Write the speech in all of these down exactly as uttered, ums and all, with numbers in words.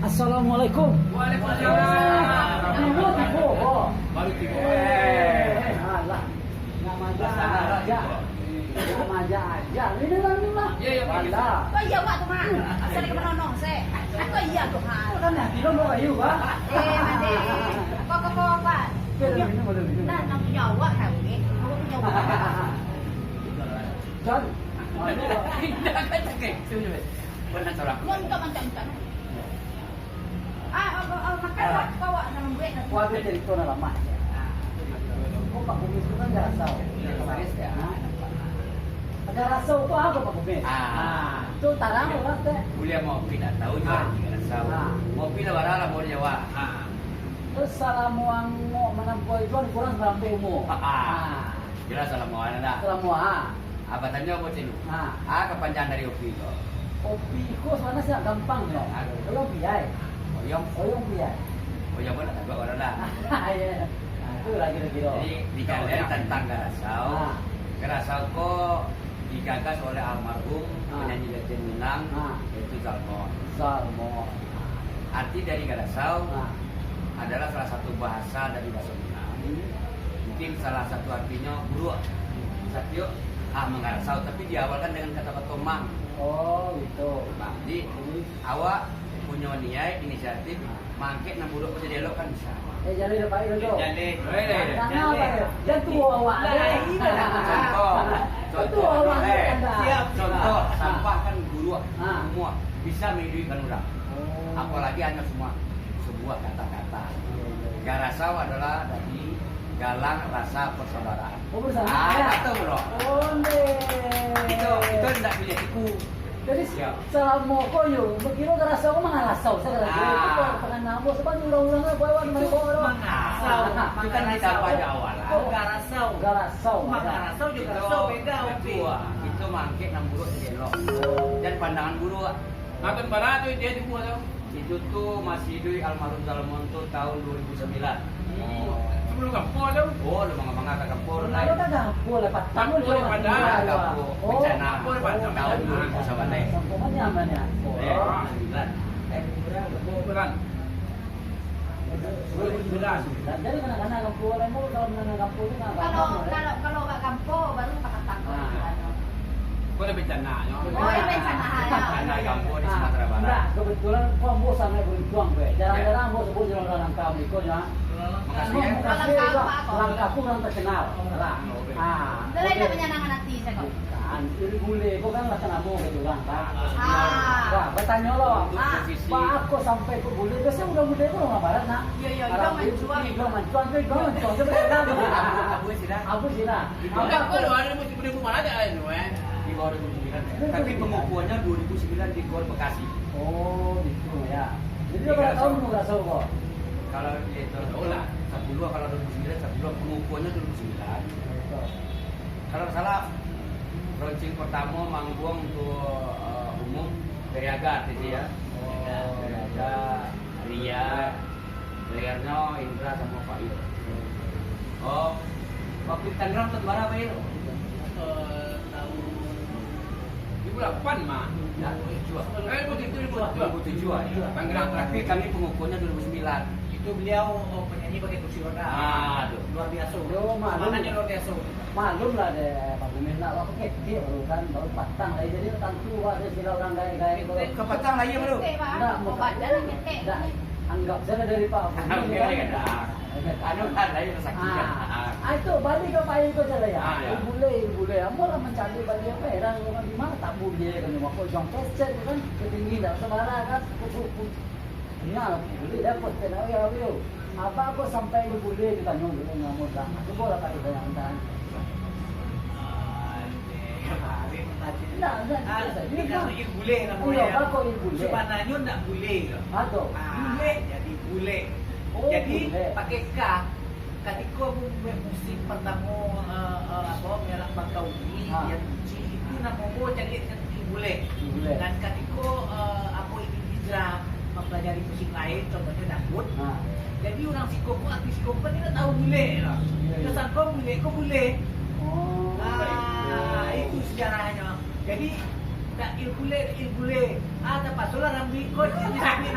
Assalamualaikum. Waalaikumsalam. Tibo, tibo, oh. Baru tibo. Eh, alah. Nak maja aja. Nak maja aja. Minum lah, minum lah. Ya, ya, Pak. Alah. Kok iya, Pak, tu, Mak? Asal ka manonong, se. Kok iya tu, Mak? Kan hati lo mau kayu, Pak. Eh, mati. Kok, kok, kok, Pak? Minum, minum, minum, minum. Nah, nak punya awak, tahu, eh. Awak punya awak. Jan. Indak, kan cakap itu je. Pernah salah. Kok engkau macam-macam? Ah, ah, ah, ah, makan lah, bawa dalam duit lah. Wah, dia jadi tuan lama. Kok Pak Kumis tu kan garasau? Iya, kemarin saya nampak. Garasau tu apa, Pak Kumis? Ah. Ah, tu tarang lah, teh. Buliah mau pindah tahu juga Ah. di garasau. Ah. Mau pindah barang lah, mau di Jawa. Ah. Terus salamo angok manampuah itu kan kurang sabalambek umur. Ah. Ah. Jelas salamo anak dah. Salamo, ah. Apa tanyo apa celu? Ha. Ah, kapanjangan dari opi ko. Opi ko sabananyo sangat gampang nyo. Aduh. Oyong piai. Oyong? Oyong piai. Oyong ko nak taguak urang dah. Iya. Nah, itu lah kiro-kiro. Jadi, dikalian tantang garasau. Ha. Garasau ko digagas oleh almarhum Ha. penyanyi legend Minang, Ha. yaitu Zalmon. Zalmon. Arti dari garasau Ha. adalah salah satu bahasa dari bahasa Minang. Hmm. Mungkin salah satu artinyo buruak. Satiok, ah, mangarasau, tapi diawalkan dengan kata-kata mang. Oh, gitu. Mang. Jadi, Hmm. awak punyo niaik, inisiatif, Ah. maangkek nan buruak ko jadi elok kan bisa. Eh, jaleh dah baik tu. Jaleh. Eh, Tangan jaleh. apa ya? Jan tuo awak. Lah, eh. Contoh. Tuo Contoh, awak, eh. anda. Siap. Contoh, sampah kan buruak, Ah. semua bisa maiduikkan urang. Oh. Apalagi hanya semua sebuah kata-kata. Iya, iya, iya. Garasau adalah dari galang rasa persaudaraan. Oh, bersama. Ah, ya? Betul, bro. Onde. Itu, itu ndak pilih tipu. Jadi, Siap. salamo ko yo, bakiro garasau ko mangarasau, saya garasau. Ah. Itu ko, tangan namo, sebab urang-urang ko, bawa Itu mari bawa, bawa. mangarasau, Ah, itu kan mangarasau. ditambah di awal lah. Oh, garasau. Garasau, Mangarasau jo Itu, garasau beda, Opi. betul, ah. Itu maangkek nan buruak jadi elok. Dan pandangan buruak. Tahun bara tu dia dibuat tu? Itu tu masih hiduik almarhum Salomon tu tahun dua ribu sembilan. Hmm, sebelum kampuang tu? Oh, lah manga-manga ka kampuang tu, Kalau lai. dah kampuang lah, patang Kampuang tu lah, dah. Patang. Kampuang. Oh. Bencana. Kampuang tu patang. Tahun dua ribu sabaleh. Sampai mana, mana? Oh. Eh, sembilan. Eh, berapa? Kampuang berapa? Dua ribu sembilan. Jadi, kanak-kanak kampuang lain tu, kalau menengah kampuang tu, nak Kalau, kampuang, kalau, kalau kat kampuang, baru tak patang. Ah. Kau dah bencana, nyo. Oh, dah bencana, ya. Bencana kampuang di Ah, Sumatera Barat. Enggak, kebetulan kau ambo sangat beruntung, gue. Jarang-jarang Ya. ambo sebut jalan langkah berikutnya. Makasih, ya. Makasih, Langkah Bang. apa, kau? Langkah aku orang terkenal. Lah. Oh, oke. Ah, Itu lain oke. nak menyenangkan hati, saya kau. Kan, iri bule ko kan lah kanamo ka urang, kan? Ah. Wah, batanyo lo. Untuk Ah. posisi. Baa ko sampai ko bule? Biaso urang bule ko urang barat, nak. Iyo, iyo, Arab Saudi, mancuang. Igo mancuang tu, igo mancuang tu, betul. Abu sirah. Abu sirah. Di bawah Apa dua ribu, dua ribu mana ada, anu, eh? Di bawah dua ribu sembilan. Dua ribu sembilan. Tapi pengukuhannya dua ribu sembilan di Gor Bekasi. Oh, gitu ya. Jadi, Di berapa Garasau. tahun kamu Garasau ko? Kalau di itu, oh lah, sepuluh, kalau dua ribu sembilan, sepuluh, pengukuhannya dua ribu sembilan. Betul. Kalau ndak salah, launching pertama manggung untuk, eh, umum dari Aga tadi ya. Oh. Dari Aga, Ria, layarnya Indra sama Fail. Oh, waktu di Tangerang tahun berapa ya? Eh, tahun dua ribu delapan, mah. Ya, dua ribu tujuh. Eh, dua ribu tujuh, dua ribu tujuh. Dua ribu tujuh, ya. Tangerang, tapi kami pengukuhnya dua ribu sembilan. Itu beliau, oh, penyanyi pakai kursi roda. Ah, aduh. Luar biasa. Yo, maklum. Semangatnya luar biasa. Maklum lah deh, Pak Gumin nak apa ketek baru kan, baru patang lagi. Jadi tantu, Pak, dia sila orang gaek-gaek tu. Ketek. Ke patang lagi, baru? Ketek, Pak. Ndak, Obat bukan. Jalan ketek. Ndak. Anggap saja dari Pak Gumin, Anggap kan? Dia kan. Anu kan, lain sakit, Ah. kan? Ah. Ah, itu balik ka pai ko sajo, ya. Ah, ya. Iri bule, iri bule. Ambo lah mancari balik apa, heran urang di ma, tak bule kan, mako jong keset kan, ketinggi ndak sabara kan. Ku, ku, ku. Nya, bule dapek kena ya, bule. Apa ko sampai iri bule ditanyo dulu namo dah. Aku boleh pakai banyak mentah. Ndak, ndak, Ah, biasa. Ini Dia kan kan iri bule namonyo. Iyo, bako iri bule. Sabananyo ndak bule. Ato. Ah, Bule. jadi bule. Oh, Jadi, bule. pakai ka, katiko ambo mambuek musik partamo, eh, eh, apo, Merak Bakauni, Ah. Dian Puji, itu namo ambo caliak dengan iri bule. Iri bule. Dan katiko, eh, ambo ingin hijrah, mempelajari musik lain, contohnya dangdut. Ah. Jadi, urang siko ko, artis siko ko kan indak tahu bule lah. Iyo, iyo. Disangko bule ko bule. Oh. Ah, Baik. itu sejarahnyo. Jadi, tak iri bule, iri bule. Ah, tapasolah rambik ko, jadi rambik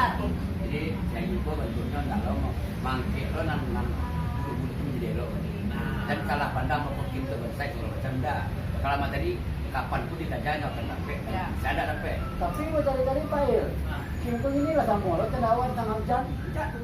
Jadi, jadi itu bantuaknyo ndak lo mangkek lo nan, nan bulu-bulu tu jadi elok. Nah. Dan salah pandang bakokim tu bansaik segala macam ndak. Kalau mah tadi, kapan pun ditaja nyo akan dapek. Ya. Bisa ndak dapek. Tapi buat cari-cari pail. Nah. Kim tu inilah samo lo, cendawan tangah hujan. Cak tu.